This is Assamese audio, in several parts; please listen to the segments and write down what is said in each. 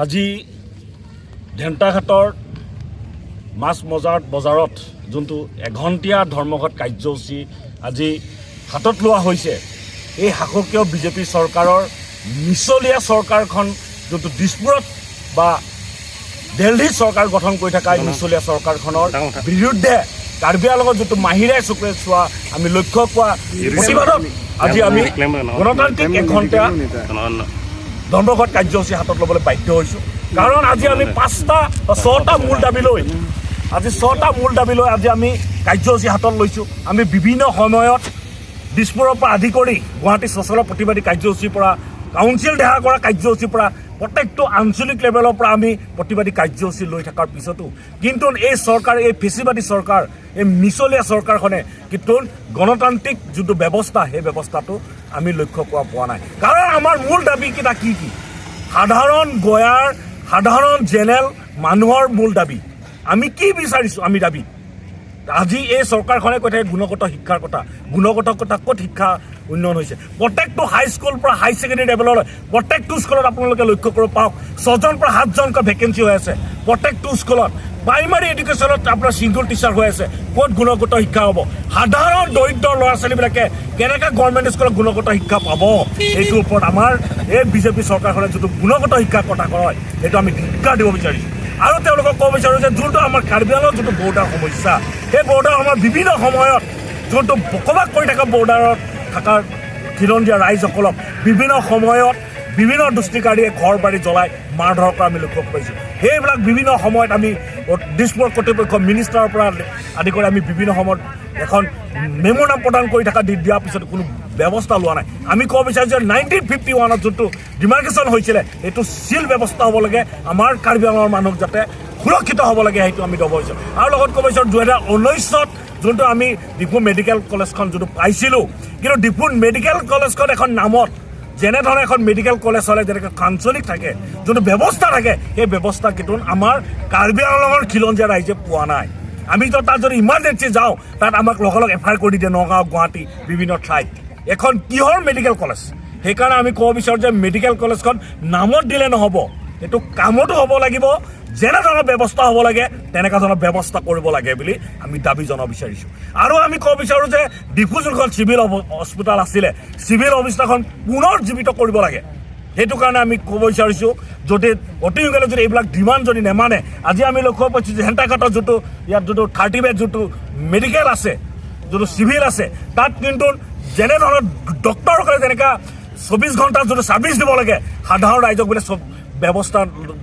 আজি ঢেণ্টাঘাটৰ মাছ বজাৰত যোনটো এঘণ্টীয়া ধৰ্মঘট কাৰ্যসূচী আজি হাতত লোৱা হৈছে, এই শাসকীয় বিজেপি চৰকাৰৰ মিছলীয়া চৰকাৰখন, যোনটো দিছপুৰত বা দিল্লীত চৰকাৰ গঠন কৰি থকা এই মিছলীয়া চৰকাৰখনৰ বিৰুদ্ধে কাৰ্বি আংলঙত যোনটো মাহীৰাই চকুৰে চোৱা আমি লক্ষ্য কৰা প্ৰতিবাদত আজি আমি গণতান্ত্ৰিক এঘণ্টীয়া ধৰ্মঘট কাৰ্যসূচী হাতত ল'বলৈ বাধ্য হৈছোঁ। কাৰণ আজি আমি পাঁচটা বা ছটা মূল দাবী লৈ, আজি ছটা মূল দাবী লৈ আজি আমি কাৰ্যসূচী হাতত লৈছোঁ। আমি বিভিন্ন সময়ত দিছপুৰৰ পৰা আদি কৰি গুৱাহাটী চচলৰ প্ৰতিবাদী কাৰ্যসূচীৰ পৰা, কাউন্সিল দেহা কৰা কাৰ্যসূচীৰ পৰা, প্ৰত্যেকটো আঞ্চলিক লেভেলৰ পৰা আমি প্ৰতিবাদী কাৰ্যসূচী লৈ থকাৰ পিছতো কিন্তু এই চৰকাৰ, এই ফেচিবাদী চৰকাৰ, এই মিছলীয়া চৰকাৰখনে কিন্তু গণতান্ত্ৰিক যোনটো ব্যৱস্থা, সেই ব্যৱস্থাটো আমি লক্ষ্য কৰা পোৱা নাই। কাৰণ আমাৰ মূল দাবীকেইটা কি কি? সাধাৰণ গয়াৰ, সাধাৰণ জেনেৰেল মানুহৰ মূল দাবী আমি কি বিচাৰিছোঁ? আমি দাবী, আজি এই চৰকাৰখনে কৈ থাকে গুণগত শিক্ষাৰ কথা। গুণগত কথা, ক'ত শিক্ষা উন্নয়ন হৈছে? প্ৰত্যেকটো হাইস্কুল পৰা হাই ছেকেণ্ডেৰী লেভেললৈ প্ৰত্যেকটো স্কুলত আপোনালোকে লক্ষ্য কৰিব পাওক, ছজন পৰা সাতজনকৈ ভেকেঞ্চি হৈ আছে প্ৰত্যেকটো স্কুলত। প্ৰাইমাৰী এডুকেশ্যনত আপোনাৰ ছিংগল টিচাৰ হৈ আছে। ক'ত গুণগত শিক্ষা হ'ব? সাধাৰণ দৰিদ্ৰ ল'ৰা ছোৱালীবিলাকে কেনেকৈ গভৰ্ণমেণ্ট স্কুলত গুণগত শিক্ষা পাব? এইটোৰ ওপৰত আমাৰ এই বিজেপি চৰকাৰখনে যিটো গুণগত শিক্ষাৰ কথা কয়, সেইটো আমি ধিক্কাৰ দিব বিচাৰিছোঁ। আৰু তেওঁলোকক ক'ব বিচাৰোঁ যে যোনটো আমাৰ কাৰ্বি আংলঙত যোনটো বৰ্ডাৰ সমস্যা, সেই বৰ্ডাৰ আমাৰ বিভিন্ন সময়ত যোনটো বসবাস কৰি থকা, বৰ্ডাৰত থকা খিলঞ্জীয়া ৰাইজসকলক বিভিন্ন সময়ত বিভিন্ন দুষ্কৃতিকাৰীয়ে ঘৰ বাৰী জ্বলাই মাৰধৰ কৰা আমি লক্ষ্য কৰিছোঁ। সেইবিলাক বিভিন্ন সময়ত আমি দিছপুৰ কৰ্তৃপক্ষ, মিনিষ্টাৰৰ পৰা আদি কৰি আমি বিভিন্ন সময়ত এখন মেম'ৰেণ্ডাম প্ৰদান কৰি থকা দিয়াৰ পিছত কোনো ব্যৱস্থা লোৱা নাই। আমি ক'ব বিচাৰোঁ যে 1951ত যোনটো ডিমাৰ্কেশ্যন হৈছিলে, সেইটো চিল ব্যৱস্থা হ'ব লাগে। আমাৰ কাৰ্বি আংলঙৰ মানুহক যাতে সুৰক্ষিত হ'ব লাগে, সেইটো আমি ক'ব বিচাৰোঁ। আৰু লগত ক'ব বিচাৰোঁ, 2019ত যোনটো আমি ডিফু মেডিকেল কলেজখন যোনটো পাইছিলোঁ, কিন্তু ডিফু মেডিকেল কলেজখন এখন নামত, যেনেধৰণে এখন মেডিকেল কলেজ হ'লে যেনেকৈ আঞ্চলিক থাকে, যোনটো ব্যৱস্থা থাকে, সেই ব্যৱস্থা কিন্তু আমাৰ কাৰ্বি আংলঙৰ খিলঞ্জীয়া ৰাইজে পোৱা নাই। আমি তাত যদি ইমাৰ্জেঞ্চি যাওঁ, তাত আমাক লগালগ এফ আই আৰ কৰি দিয়ে নগাঁও, গুৱাহাটী বিভিন্ন ঠাইত। এখন কিহৰ মেডিকেল কলেজ? সেইকাৰণে আমি ক'ব বিচাৰোঁ যে মেডিকেল কলেজখন নামত দিলে নহ'ব, এইটো কামতো হ'ব লাগিব। যেনেধৰণৰ ব্যৱস্থা হ'ব লাগে, তেনেকুৱা ধৰণৰ ব্যৱস্থা কৰিব লাগে বুলি আমি দাবী জনাব বিচাৰিছোঁ। আৰু আমি ক'ব বিচাৰোঁ যে ডিফু যোনখন চিভিল হস্পিটেল আছিলে, চিভিল হস্পিটেলখন পুনৰ জীৱিত কৰিব লাগে। সেইটো কাৰণে আমি ক'ব বিচাৰিছোঁ, যদি অতি সোনকালে যদি এইবিলাক ডিমাণ্ড যদি নেমানে, আজি আমি লক্ষ্য পাইছোঁ যে হেণ্টাঘাটৰ যোনটো ইয়াত যোনটো 30 বেড যোনটো মেডিকেল আছে, যোনটো চিভিল আছে, তাত কিন্তু যেনেধৰণৰ ডক্টৰসকলে যেনেকুৱা 24 ঘণ্টা যোনটো ছাৰ্ভিচ দিব লাগে, সাধাৰণ ৰাইজক বোলে চব ব্যৱস্থা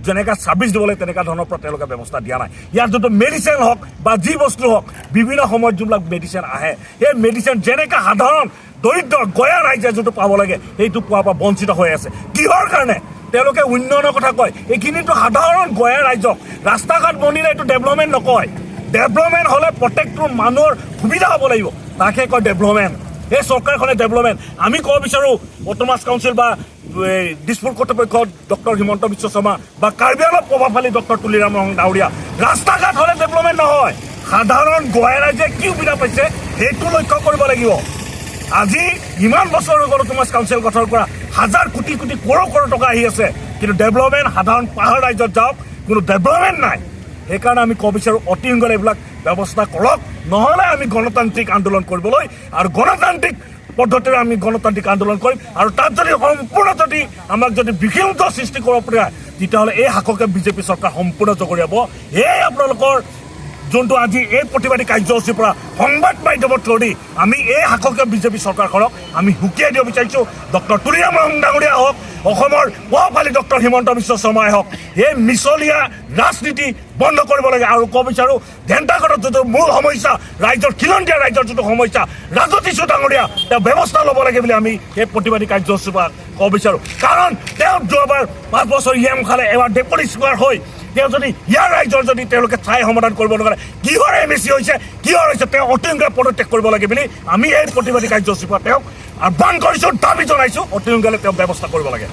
যেনেকুৱা ছাৰ্ভিচ দিব লাগে, তেনেকুৱা ধৰণৰ পৰা তেওঁলোকে ব্যৱস্থা দিয়া নাই। ইয়াত যোনটো মেডিচিন হওক বা যি বস্তু হওক, বিভিন্ন সময়ত যোনবিলাক মেডিচিন আহে, সেই মেডিচিন যেনেকুৱা সাধাৰণ দৰিদ্ৰ গয়া ৰাইজে যোনটো পাব লাগে, সেইটো পোৱাৰ পৰা বঞ্চিত হৈ আছে। কিহৰ কাৰণে তেওঁলোকে উন্নয়নৰ কথা কয়? এইখিনিতো সাধাৰণ গয়া ৰাইজক ৰাস্তা ঘাট বনিলে এইটো ডেভেলপমেণ্ট নকয়। ডেভেলপমেণ্ট হ'লে প্ৰত্যেকটো মানুহৰ সুবিধা হ'ব লাগিব, তাকহে কয় ডেভেলপমেণ্ট। এই চৰকাৰখনে ডেভেলপমেণ্ট, আমি ক'ব বিচাৰোঁ, অট'নমাছ কাউন্সিল বা এই দিছপুৰ কৰ্তৃপক্ষ ডক্টৰ হিমন্ত বিশ্ব শৰ্মা বা কাৰ্বি আংলং প্ৰভাৱশালী ডক্টৰ তুলিৰাম ৰং ডাঙৰীয়া, ৰাস্তা ঘাট হ'লে ডেভেলপমেণ্ট নহয়। সাধাৰণ গয়া ৰাইজে কি সুবিধা পাইছে, সেইটো লক্ষ্য কৰিব লাগিব। আজি ইমান বছৰ হৈ গ'ল অট'নমাছ কাউন্সিল গঠন কৰা, হাজাৰ কোটি কোটি কৰোৰ কৰোৰ টকা আহি আছে, কিন্তু ডেভেলপমেণ্ট সাধাৰণ পাহাৰ ৰাজ্যত যাওক, কোনো ডেভেলপমেণ্ট নাই। সেইকাৰণে আমি ক'ব বিচাৰোঁ, অতি সোনকালে এইবিলাক ব্যৱস্থা কৰক, নহ'লে আমি গণতান্ত্ৰিক আন্দোলন কৰিবলৈ আৰু গণতান্ত্ৰিক পদ্ধতিৰে আমি গণতান্ত্ৰিক আন্দোলন কৰিম। আৰু তাত যদি সম্পূৰ্ণ যদি আমাক যদি বিসংগ সৃষ্টি কৰিব পাৰে, তেতিয়াহ'লে এই শাসকে বিজেপি চৰকাৰ সম্পূৰ্ণ জগৰীয়াব। এই আপোনালোকৰ যোনটো আজি এই প্ৰতিবাদী কাৰ্যসূচীৰ পৰা সংবাদ মাধ্যমৰ থ্ৰুদি আমি এই শাসকীয় বিজেপি চৰকাৰখনক আমি সুকীয়াই দিব বিচাৰিছোঁ। ডক্টৰ তুলিৰাম ৰং ডাঙৰীয়া হওক, অসমৰ প্ৰভাৱশালী ডক্টৰ হিমন্ত বিশ্ব শৰ্মাই হওক, এই মিছলীয়া ৰাজনীতি বন্ধ কৰিব লাগে। আৰু ক'ব বিচাৰোঁ, ঢেণ্টাঘাটত যিটো মূল সমস্যা, ৰাইজৰ, খিলঞ্জীয়া ৰাইজৰ যিটো সমস্যা, ৰাজু টিছু ডাঙৰীয়া, তেওঁ ব্যৱস্থা ল'ব লাগে বুলি আমি এই প্ৰতিবাদী কাৰ্যসূচীৰ পৰা ক'ব বিচাৰোঁ। কাৰণ তেওঁ যোৱাবাৰ 5 বছৰ ই এম খালে, এবাৰ ডেপুটি স্পীকাৰ হৈ তেওঁ যদি ইয়াৰ ৰাইজৰ যদি তেওঁলোকে ঠাই সমাধান কৰিব নোৱাৰে, কিহৰ এম এ চি হৈছে, কিহৰ হৈছে? তেওঁ অতি সোনকালে পদত্যাগ কৰিব লাগে বুলি আমি এই প্ৰতিবাদী কাৰ্যসূচীৰ পৰা তেওঁক আহ্বান কৰিছোঁ, দাবী জনাইছোঁ। অতি সোনকালে তেওঁ ব্যৱস্থা কৰিব লাগে।